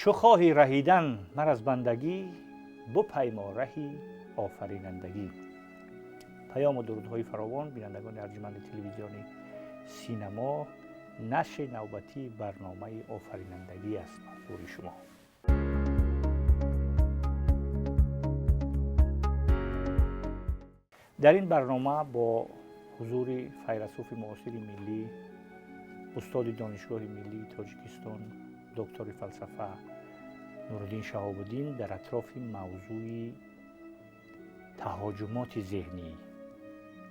Чу хоҳӣ раҳидан мар аз бандагӣ, бупаймо раҳи офаринандагӣ. Паёму дурудҳои фаровон, бинандагони арҷуманди телевизиони Синамо, нашри навбатии барномаи Офаринандагӣ аст ҳузури шумо. Дар ин барнома бо ҳузури файласуфи муосири миллӣ, устоди Донишгоҳи миллии Тоҷикистон, доктори фалсафа Нуриддин Шаҳобуддин дар атрофи мавзӯи таҳоҷумоти зеҳнӣ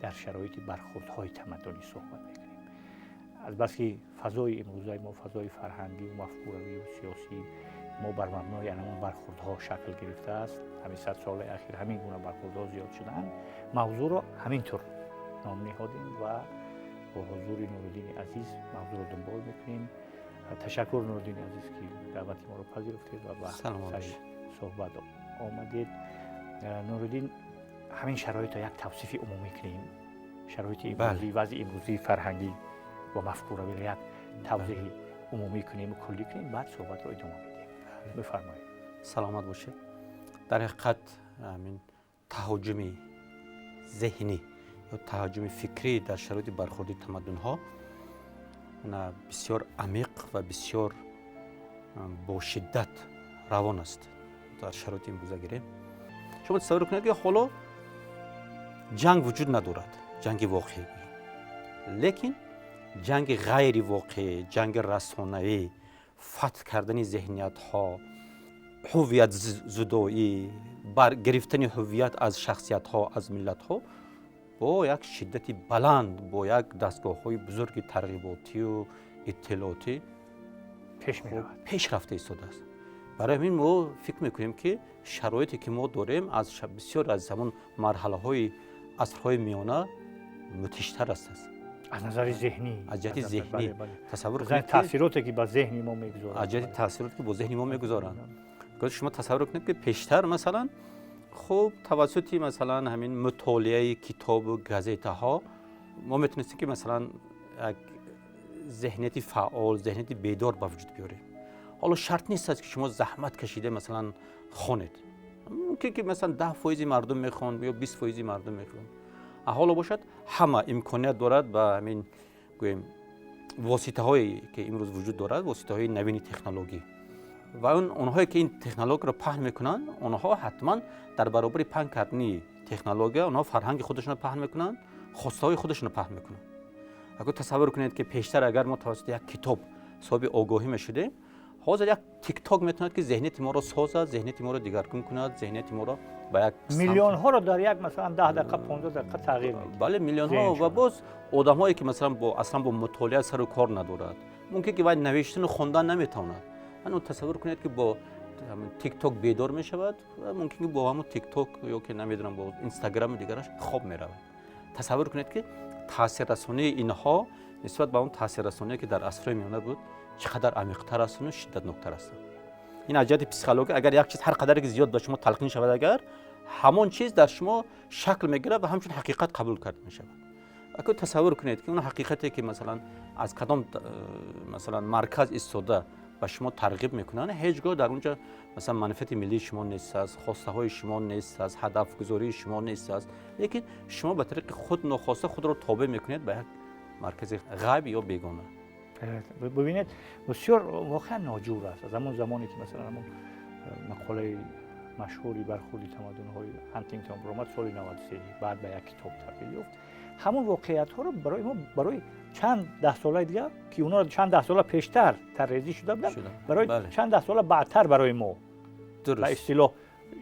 дар шароити бархурдҳои тамаддунӣ суҳбат мекунем. Азбаски фазои имрӯзаи мо, фазои фарҳангию мафкуравию сиёсӣ мо бар мабнои анамон бархурдҳо шакл гирифтааст, ҳамин 100 солаи ахир ҳамин гуна бархурдҳо зиёд шудаанд, мавзӯъро ҳамин тур ном ниҳодем ва бо ҳузури Нуриддини азиз мавзӯъро дунбол мекунем. Ташаккур, Нуриддини азиз, ки даъвати моро пазируфтед ва ба сари суҳбат омадед. Нуриддин, ҳамин шароитро як тавсифи умумӣ кунем, шароити имрӯзӣ, вазъи имрӯзии фарҳангӣ ва мафкуравиро як тавзеҳи умумӣ кунему куллӣ кунем, баъд суҳбатро идома медиҳем. Бифармоед. Саломат бошед. Дар ҳақиқат, ҳамин таҳоҷуми зеҳнӣ ё таҳоҷуми фикрӣ дар шароити бархурди тамаддунҳо бисёр амиқ ва бисёр бо шиддат равон аст. Дар шароити имрӯза гирем, шумо тасаввур кунед, ки ҳоло ҷанг вуҷуд надорад, ҷанги воқеӣ, лекин ҷанги ғайривоқеӣ, ҷанги расонаӣ, фатҳ кардани зеҳниятҳо, ҳувиятзудоӣ, гирифтани ҳувият аз шахсиятҳо, аз миллатҳо бо як шиддати баланд, бо як дастгоҳҳои бузурги тарғиботию иттилоотӣ пеш рафта истодааст. Барои ҳамин мо фикр мекунем, ки шароите, ки мо дорем, аз бисёр аз ҳамон марҳалаҳои асрҳои миёна мудҳиштар аст. Аз назари зеҳнӣ. Аз ҷиҳати зеҳнӣ тасаввур кунед, таъсироте, ки ба зеҳни мо мегузоранд. Аз ҷиҳати таъсироте, ки бо зеҳни мо мегузоранд. Шумо тасаввур кунед, ки пештар, масалан, хуб, тавассути, масалан, ҳамин мутолиаи китобу газетаҳо мо метавонистем, ки, масалан, як зеҳнияти фаъол, зеҳнияти бедор ба вуҷуд биёрем. Ҳоло шарт нест аст, ки шумо заҳмат кашида, масалан, хонед. Мумкин ки, масалан, 10% мардум мехонд ё 20% мардум мехонд. Ҳоло бошад, ҳама имконият дорад ба ҳамин, гӯем, воситаҳое, ки имрӯз вуҷуд дорад, воситаҳои навини технологӣ. Ва онҳое, ки ин технологияро паҳн мекунанд, онҳо ҳатман дар баробари паҳн кардани технология онҳо фарҳанги худашонро паҳн мекунанд, хостаҳои худашонро паҳн мекунанд. Агар тасаввур кунед, ки пештар агар мо тавассути як китоб соҳиби огоҳӣ мешудем, ҳозир як Тикток метавонад, ки зеҳнияти моро созад, зеҳнияти моро дигаргун кунад, зеҳнияти моро ба як Миллионҳоро дар як, масалан, 10 дақиқа, 15 дақиқа тағйир медиҳад. Бале, миллионҳо. Ва боз одамҳое, ки, масалан, бо аслан бо мутолиа сару кор надорад, мумкин ки вай навиштану хондан наметавонад, ано тасаввур кунед, ки бо Тикток бедор мешавад ва мумкин ки бо ҳамун Тикток ё ки намедонам, бо Инстаграму дигараш хоб меравад. Тасаввур кунед, ки таъсиррасонии инҳо нисбат ба он таъсиррасоние, ки дар асрҳои миёна буд, чӣ қадар амиқтар асту шиддатноктар астанд. Ин аз ҷиҳати психология, агар як чиз ҳар қадаре ки зиёд ба шумо талқин шавад, агар ҳамон чиз дар шумо шакл мегирад ва ҳамчун ҳақиқат қабул карда мешавад. Ако тасаввур кунед, ки он ҳақиқате, ки, масалан, аз кадом, масалан, марказ истода ба шумо тарғиб мекунанд, ҳеҷ гоҳ дар он ҷо, масалан, манфиати миллии шумо нест аст, хостаҳои шумо нест аст, ҳадафгузории шумо нест аст, лекин шумо ба тариқи худ нохоста худро тобеъ мекунед ба як маркази ғайб ё бегона. Бибинед, бисёр воқеан ноҷур аст. Аз ҳамон замоне, ки, масалан, ҳамон мақолаи машҳури бархурди тамаддунҳои Ҳантингтон баромад соли 93, баъд ба як китоб табдил ёфт, ҳамон воқеиятҳоро барои мо барои чанд даҳсолаи дигар, ки онҳоро чанд даҳсола пештар таррезӣ шуда буданд, барои чанд даҳсола баъдтар барои мо ба истилоҳ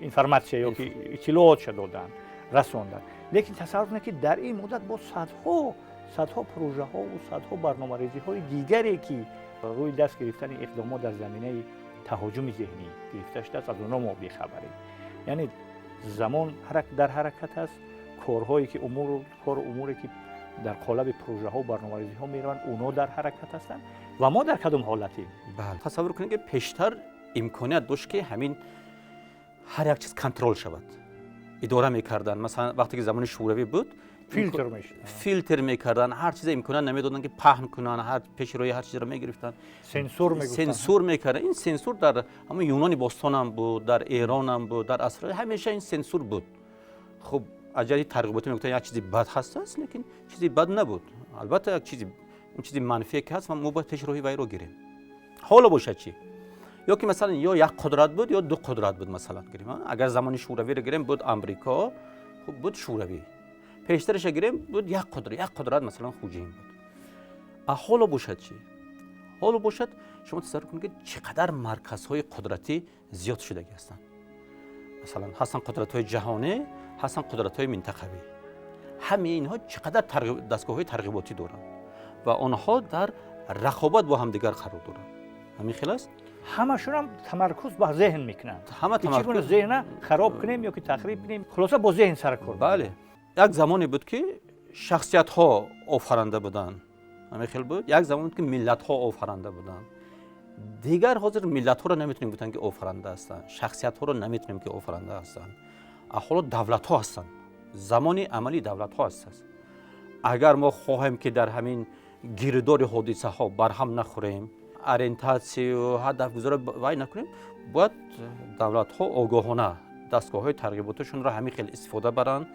информатсия ё ки иттилоотша доданд, расонданд. Лекин тасаввур кунед, ки дар ин муддат бо садҳо садҳо прожаҳову садҳо барномарезиҳои дигаре, ки рӯи даст гирифтани иқдомот дар заминаи таҳоҷуми зеҳнӣ гирифта шудааст, аз онҳо мо бехабарем. Яъне замон дар ҳаракат аст, корҳое ки умуру кору умуре, ки дар қолаби прожаҳо, барномарезиҳо мераванд, онҳо дар ҳаракат ҳастанд ва мо дар кадом ҳолатем? Тасаввур кунед, ки пештар имконият дошт, ки ҳамин ҳар як чиз контрол шавад, идора мекарданд. Масалан, вақте ки замони Шӯравӣ буд. Филтр мешуд. Филтр мекарданд, ҳар чиза имконият намедоданд, ки паҳн кунанд, ҳар пеши роҳи ҳар чизро мегирифтанд. Сенсур мегуфтанд. Сенсур мекарданд. Ин сенсур дар ҳамон Юнони бостонам буд, дар Эронам буд, дар аср ҳамеша ин сенсур буд. Хуб, аз ҷиҳати тарғиботӣ мегуфтанд, як чизи бад ҳаст, лекин чизи бад набуд. Албатта, як чизи, ин чизи манфие ки ҳаст, мо бояд пеши роҳи вайро гирем. Ҳоло бошад чӣ? Ё ки масалан, ё як қудрат буд, ё ду қудрат буд. Масалан гирем, агар замони Шӯравиро гирем, буд Амрико, хуб, буд Шӯравӣ. Пештараша гирем, буд як қудрат, як қудрат, масалан, хуҷин буд. А ҳоло бошад чӣ? Ҳоло бошад, шумо тасаввур кунед, ки чӣ қадар марказҳои қудратӣ зиёд шудагӣ ҳастанд. Масалан, ҳастанд қудратҳои ҷаҳонӣ, ҳастанд қудратҳои минтақавӣ. Ҳамаи инҳо чӣ қадар дастгоҳҳои тарғиботӣ доранд ва онҳо дар рақобат бо ҳамдигар қарор доранд. Ҳамин хел аст. Ҳамашонам тамаркуз ба зеҳн мекунанд. Ҳама. Ки чӣ гуна зеҳна хароб кунем ё ки тахриб кунем, хулоса, бо зеҳн сар кор. Бале, як замоне буд, ки шахсиятҳо офаранда буданд, ҳамин хел буд. Як замон буд, ки миллатҳо офаранда буданд. Дигар ҳозир миллатҳоро наметавонем гуфтан, ки офаранда ҳастанд, шахсиятҳоро наметавонем, ки офаранда ҳастанд. А ҳоло давлатҳо ҳастанд, замони амалии давлатҳо ҳаст. Агар мо хоҳем, ки дар ҳамин гирдори ҳодисаҳо барҳам нахӯрем, ориентатсию ҳадафгузорӣ вай накунем, бояд давлатҳо огоҳона дастгоҳҳои тарғиботашонро ҳамин хел истифода баранд,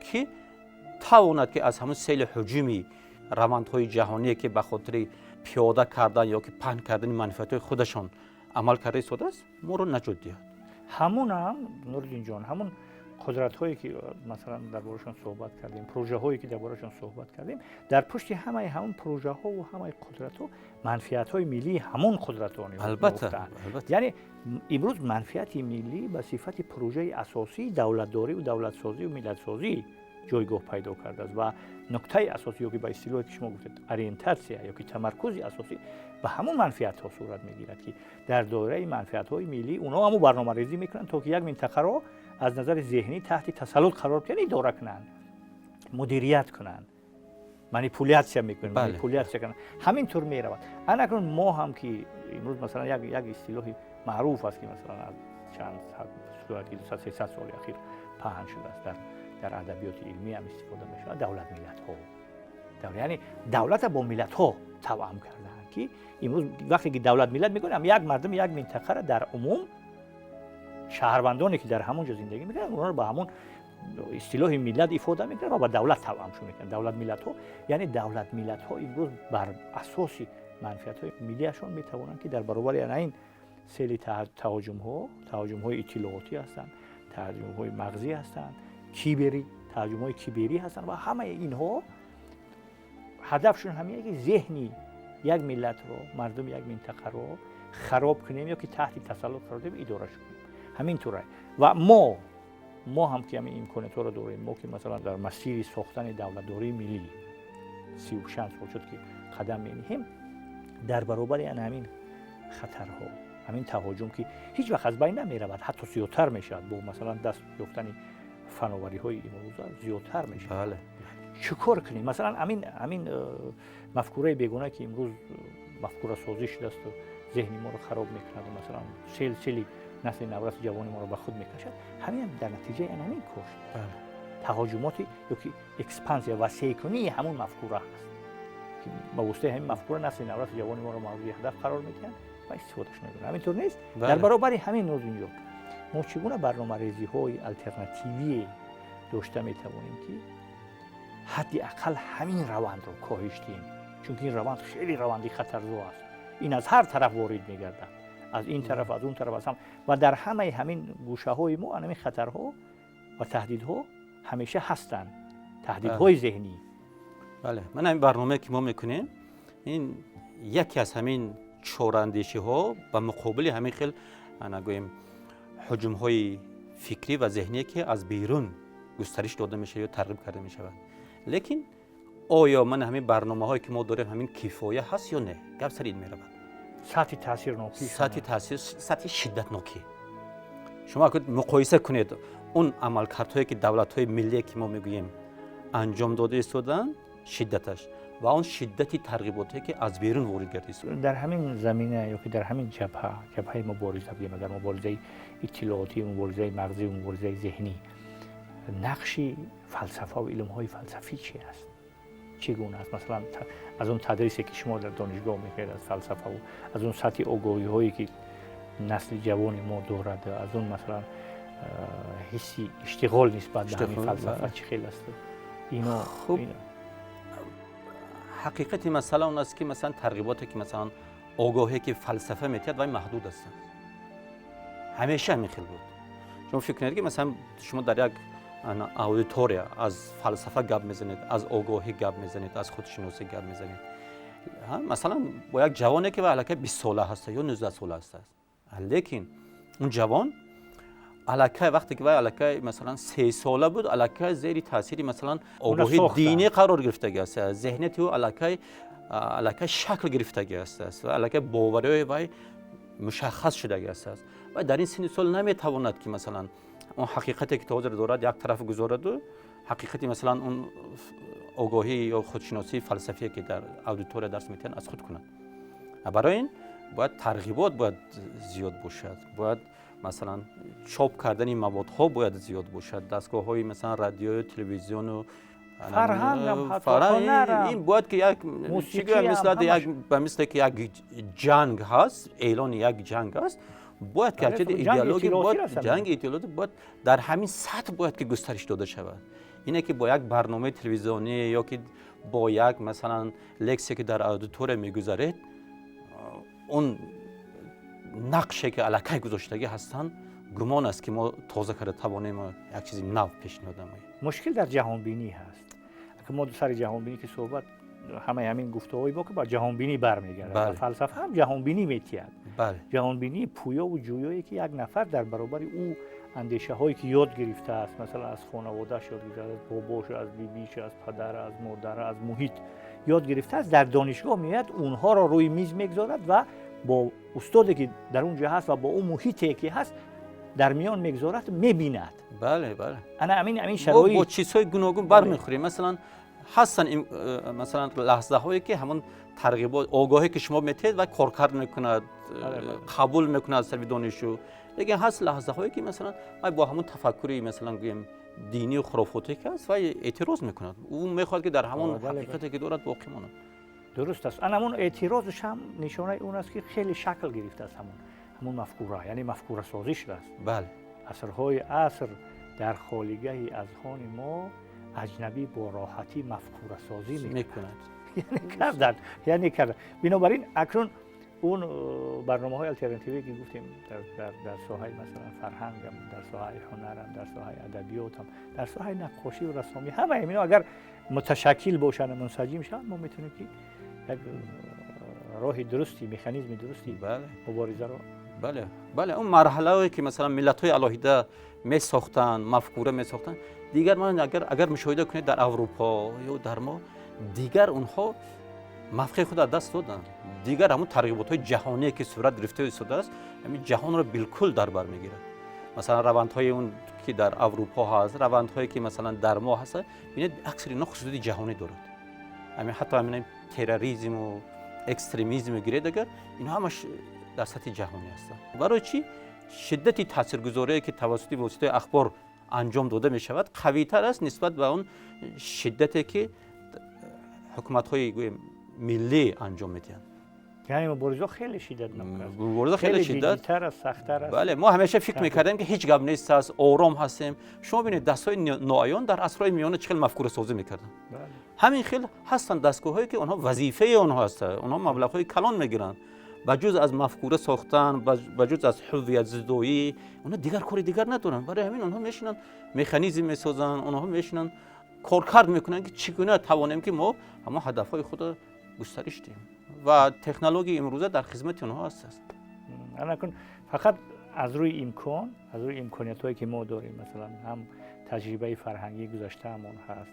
ки тавонад, ки аз ҳамун сели ҳуҷуми равандҳои ҷаҳоние, ки ба хотири пиёда кардан ё ки паҳн кардани манфиатҳои худашон амал карда истодааст, моро наҷот диҳад. Ҳамунам, Нуриддинҷон, ҳамун қудратҳое, ки масалан дар борашон суҳбат кардем, прожаҳое, ки дар борашон суҳбат кардем, дар пушти ҳамаи ҳамун прожаҳову ҳамаи қудратҳо манфиатҳои миллии ҳамон қудратҳо. Албатта. Яъне имрӯз манфиати миллӣ ба сифати прожаи асосии давлатдориву давлатсозию миллатсозӣ ҷойгоҳ пайдо кардааст ва нуктаи асосӣ, ё ки ба истилоҳе, ки шумо гуфтед, ориентатсия ё ки тамаркузи асосӣ ба ҳамон манфиатҳо сурат мегирад, ки дар доираи манфиатҳои миллӣ онҳо ҳамун барномарезӣ мекунанд, то ки як минтақаро аз назари зеҳнӣ таҳти тасаллут қарор диҳанд, идора кунанд, мудирият кунанд, манипулятсия мекунанд, манипулятсия кунанд. Ҳамин тур меравад. Ана акнун мо ҳам, ки имрӯз масалан як истилоҳи маъруф аст, ки масалан аз чанд 200, 300 соли ахир паҳн шудааст, дар адабиёти илмӣ ҳам истифода мешавад, давлат миллатҳо, яъне давлата бо миллатҳо тавъам кардаанд, ки имрӯз вақте ки давлат миллат мегӯям, як мардуми як минтақара дар умум, шаҳрвандоне, ки дар ҳамон ҷо зиндагӣ мекунанд, онҳоро ба ҳамон истилоҳи миллат ифода мекунанд ва ба давлат тавъамшон мекунанд. Давлат миллатҳо, яъне давлат миллатҳо имрӯз бар асоси манфиатҳои миллиашон метавонанд, ки дар баробари ана ин сели таҳоҷумҳо, таҳоҷумҳои иттилоотӣ ҳастанд, таҳоҷумҳои мағзӣ ҳастанд, киберӣ, таҳоҷумҳои киберӣ ҳастанд ва ҳамаи инҳо ҳадафшон ҳамине, ки зеҳни як миллатро, мардуми як минтақаро хароб кунем ё ки таҳти тасаллут қарор диҳем, идораш кунем. Ҳамин тура. Ва мо ҳам, ки ҳамин имкониятҳоро дорем, мо, ки масалан дар масири сохтани давлатдории миллӣ 35 сол шуд, ки қадам мениҳем, дар баробари ана ҳамин хатарҳо, ҳамин таҳоҷум, ки ҳеҷ вақт аз байн намеравад, ҳатто зиёдтар мешавад, бо масалан даст ёфтани фановариҳои имрӯза зиёдтар мешавад, чӣ кор кунем? Масалан, ҳамин мафкураи бегона, ки имрӯз мафкурасозӣ шудаасту зеҳни моро хароб мекунаду масалан сел сели насли навраси ҷавони моро ба худ мекашад, ҳамин дар натиҷаи ан ҳамин кор шуд. Таҳоҷумоти ё ки экспансия, васеъкунии ҳамун мафкура ҳаст, ки ба воситаи ҳамин мафкура насли навраси ҷавони моро мавриди ҳадаф қарор медиҳанд ва истифодаш мекунанд. Ҳамин тур нест? Дар баробари ҳамин, Нуриддинҷон, мо чӣ гуна барномарезиҳои алтернативие дошта метавонем, ки ҳадди ақал ҳамин равандро коҳиш диҳем? Чунки ин раванд хеле раванди хатарзо аст. Ин аз ҳар тараф ворид мегардад, аз ин тараф, аз он тараф, аз ҳам, ва дар ҳамаи ҳамин гӯшаҳои мо ҳамин хатарҳо ва таҳдидҳо ҳамеша ҳастанд, таҳдидҳои зеҳнӣ. Бале, ман ҳамин барномае, ки мо мекунем, ин яке аз ҳамин чораандешиҳо ба муқобили ҳамин хел, нагӯем, ҳуҷумҳои фикрӣ ва зеҳние, ки аз берун густариш дода мешавад ё тарғиб карда мешавад. Лекин оё ман ҳамин барномаҳое, ки мо дорем, ҳамин кифоя ҳаст ё не, гап сари ин меравад. Сатҳи таъсирнокӣ. Сатҳи таъсир, сатҳи шиддатнокӣ. Шумо муқоиса кунед он амалкардҳое, ки давлатҳои миллие, ки мо мегӯем, анҷом дода истодаанд, шиддаташ ва он шиддати тарғиботе, ки аз берун ворид гардид. Дар ҳамин замина ё ки дар ҳамин ҷабҳа, ҷабҳаи мубориза бигем, дар муборизаи иттилоотӣ, муборизаи мағзӣ, муборизаи зеҳнӣ. Нақши фалсафа ва илмҳои фалсафӣ чи аст, чӣ гуна аст? Масалан, аз он тадрисе, ки шумо дар донишгоҳ мекунед аз фалсафаву аз он сатҳи огоҳиҳое, ки насли ҷавони мо дорад, аз он, масалан, ҳисси иштиғол нисбат ба ҳамин фалсафа чӣ хел аст ино? Хуб, ҳақиқати масъала он аст, ки, масалан, тарғиботе, ки, масалан, огоҳе, ки фалсафа метиҳад, вай маҳдуд ҳастанд. Ҳамеша ҳамин хел буд. Шумо фикр кунед, ки, масалан, шумо дар як аудитория аз фалсафа гап мезанед, аз огоҳӣ гап мезанед, аз худшиносӣ гап мезанед, масалан, бо як ҷавоне, ки вай аллакай 20сола ҳаста ё 19сола ҳаста. Лекин он ҷавон аллакай, вақте ки вай аллакай, масалан, 3сола буд, аллакай зери таъсири, масалан, огоҳии динӣ қарор гирифтагӣ аст. Зеҳнияти ӯ аллакай шакл гирифтагӣ аст ва аллакай бовариҳои вай мушаххас шудагӣ аст. Ва дар ин синни сол наметавонад, ки, масалан, он ҳақиқате, ки то ҳозир дорад, як тараф гузораду ҳақиқати, масалан, он огоҳӣ ё худшиносии фалсафие, ки дар аудитория дарс метиҳанд, аз худ кунад. Барои ин бояд тарғибот бояд зиёд бошад, бояд, масалан, чоп кардани маводҳо бояд зиёд бошад, дастгоҳҳои, масалан, радиою телевизиону ин бояд ки як ба мисле ки як ҷанг ҳаст, эълони як ҷанг аст, бояд ки идеология, бояд ҷанги идеология бояд дар ҳамин сатҳ бояд ки густариш дода шавад. Ине ки бо як барномаи телевизионӣ ё ки бо як, масалан, лексия, ки дар аудитория мегузаред, он нақше, ки аллакай гузоштагӣ ҳастанд, гумон аст, ки мо тоза карда тавонем, як чизи нав пешниҳод намоем. Мушкил дар ҷаҳонбинӣ ҳаст. Мо сари ҷаҳонбинӣ ки суҳбат, ҳамаи ҳамин гуфтаҳои мо ки ба ҷаҳонбинӣ бармегардад. Фалсафа ҳам ҷаҳонбинӣ метиҳад, ҷаҳонбинии пӯёву ҷӯёе, ки як нафар дар баробари ӯ андешаҳое, ки ёд гирифтааст, масалан, аз хонаводааш ёд гирифтааст, аз бобош, аз бибиш, аз падар, аз модар, аз муҳит ёд гирифтааст, дар донишгоҳ меояд, онҳоро рӯи миз мегузорад ва бо устоде, ки дар он ҷо ҳаст, ва бо он муҳите, ки ҳаст, дар миён мегузорад, мебинад. Бале, бале. Ана ҳамин шароит. Бо чизҳои гуногун бармехӯрем. Масалан, ҳастанд, масалан, лаҳзаҳое, ки ҳамон тарғибот, огоҳе, ки шумо метиҳед, вай коркард мекунад, қабул мекунад аз тарафи донишҷӯ. Лекин ҳаст лаҳзаҳое, ки, масалан, вай бо ҳамон тафаккури, масалан, гӯем, динию хурофотие, ки аст, вай эътироз мекунад. Ӯ мехоҳад, ки дар ҳамон ҳақиқате, ки дорад, боқӣ монад. Дуруст аст. Ана ҳамон эътирозаш ҳам нишонаи он аст, ки хеле шакл гирифтааст ҳамон мафкура, яъне мафкурасозӣ шудааст. Асрҳои аср дар холигаҳи азҳони мо аҷнабӣ бо роҳатӣ мафкурасозӣ мекунад. Яъне карданд, яъне карданд. Бинобар ин акнун он барномаҳои алтернативие, ки гуфтем, дар соҳаи, масалан, фарҳангам, дар соҳаи ҳунарам, дар соҳаи адабиётам, дар соҳаи наққошию рассомӣ, ҳамаи инҳо агар муташаккил бошанд, мунсаҷим шаванд, мо метавонем, ки як роҳи дурусти, механизми дурусти муборизаро. Бале, он марҳалаое, ки, масалан, миллатҳои алоҳида месохтанд, мафкура месохтанд, дигар ман агар мушоҳида кунед, дар Аврупо ё дар мо дигар онҳо мавқеи худ аз даст доданд. Дигар ҳамон тарғиботҳои ҷаҳоние, ки сурат гирифта истодааст, ҳамин ҷаҳонро билкул дар бар мегирад. Масалан, равандҳои он, ки дар Аврупо ҳаст, равандҳое, ки, масалан, дар мо ҳаст, бинед, аксари инҳо хусусияти ҷаҳонӣ дорад. Ҳамин ҳатто ҳамин терроризму экстремизму гиред агар, инҳо ҳамаш дар сатҳи ҷаҳонӣ ҳастанд. Барои чӣ? Шиддати таъсиргузорие, ки тавассути воситаи ахбор анҷом дода мешавад, қавитар аст нисбат ба он шиддате, ки ҳукуматҳои, гӯем, миллӣ анҷом медиҳанд. Яъне мубориза хеле шиддатнок аст. Мубориза хеле шиддат ҷиддитар аст, сахттар аст. Бале, мо ҳамеша фикр мекардем, ки ҳеҷ гап нест аст, ором ҳастем. Шумо бинед, дастҳои ноаён дар асрҳои миёна чӣ хел мафкурасозӣ мекарданд. Ҳамин хел ҳастанд дастгоҳҳое, ки онҳо вазифаи онҳо ҳастанд, онҳо маблағҳои калон мегиранд. Ба ҷуз аз мафкура сохтан, ба ҷуз аз ҳуввиятзудоӣ, онҳо дигар кори дигар надоранд. Барои ҳамин онҳо мешинанд, механизм месозанд, онҳо мешинанд, коркард мекунанд, ки чӣ гуна тавонем, ки мо ҳамон ҳадафҳои худро густариш диҳем, ва технологияи имрӯза дар хизмати онҳо аст. Анакун фақат аз рӯи имкон, аз рӯи имкониятҳое, ки мо дорем, масалан, ҳам таҷрибаи фарҳангии гузаштаамон ҳаст,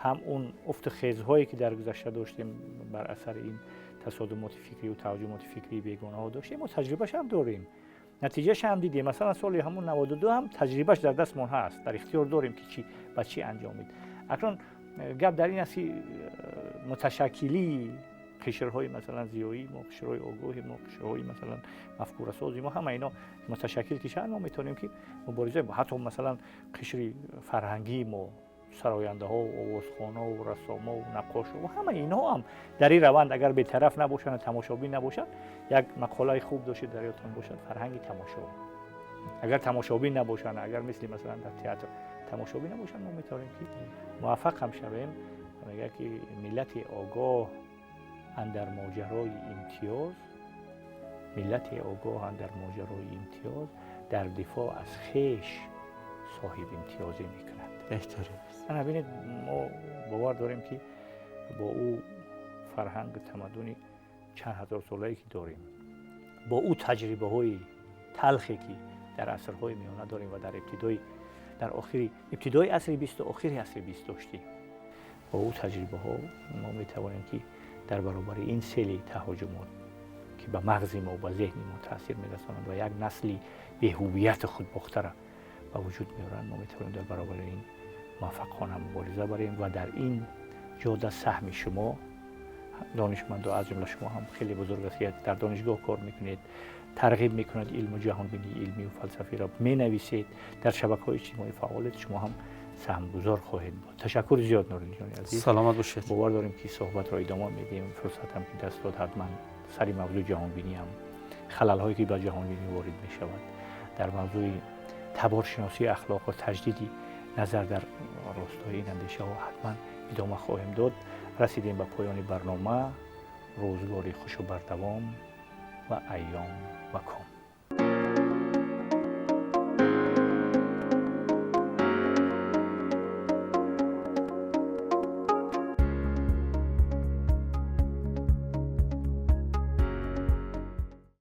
ҳам он уфту хезҳое, ки дар гузашта доштем, бар асари ин тасодумоти фикриву таваҷҷумоти фикрии бегонаҳо доштем, мо таҷрибааш ҳам дорем, натиҷааш ҳам дидем. Масалан, соли ҳамон 92 ҳам таҷрибаш дар дастмон ҳаст, дар ихтиёр дорем, ки чӣ ба чӣ анҷомид. Акнун гап дар ин аст, ки муташаккилии Қишрҳои, масалан, зиёии мо, қишрҳои огоҳи мо, қишрҳои, масалан, мафкурасози мо, ҳама ино муташаккил ки шаванд, мо метавонем ки мубориза, ҳатто, масалан, қишри фарҳангии мо, сарояндаҳо, овозхонаҳо, рассомҳо, наққошҳо, ҳама инҳо ҳам дар ин раванд агар бетараф набошанд, тамошобин набошанд. Як мақолаи хуб доштед, дар ёдтон бошад, «Фарҳанги тамошо». Агар тамошобин набошанд, агар мисли, масалан, дар театр тамошобин набошанд, мо метавонем ки муваффақ ҳам шавем. Мегӯяд ки миллати огоҳ андар моҷарои имтиёз, миллати огоҳ андар моҷарои имтиёз дар дифоъ аз хеш соҳиб имтиёзӣ мекунад. Беҳтарин. Ана бинед, мо бовар дорем, ки бо ӯ фарҳангу тамаддуни чанд ҳазорсолае ки дорем, бо ӯ таҷрибаҳои талхе ки дар асрҳои миёна дорем ва дар ибтидои, дар охири, ибтидои асри бисту охири асри бист доштем, бо ӯ таҷрибаҳо мо метавонем ки дар баробари ин сели таҳоҷумот, ки ба мағзи мо, ба зеҳни мо таъсир мерасонанд ва як насли беҳуввияту худбохтара ба вуҷуд меоранд, мо метавонем дар баробари ин муваффақона мубориза барем. Ва дар ин ҷода саҳми шумо, донишманду, аз ҷумла шумо ҳам хеле бузург аст, ки дар донишгоҳ кор мекунед, тарғиб мекунад илму ҷаҳонбинии илмию фалсафиро, менависед, дар шабакаҳои иҷтимоӣ фаъолед, шумо ҳам саҳмгузор хоҳед буд. Ташаккури зиёд, Нуриддинҷони азиз. Саломат бошед. Бовар дорем, ки суҳбатро идома медиҳем. Фурсатам ки даст дод, ҳатман сари мавзӯи ҷаҳонбиниам, халалҳое ки ба ҷаҳонбинӣ ворид мешавад, дар мавзӯи таборшиносии ахлоқ ва таҷдиди назар дар ростои ин андешаҳо ҳатман идома хоҳем дод. Расидем ба поёни барнома. Рӯзгори хушу бардавом ва айём ба ком.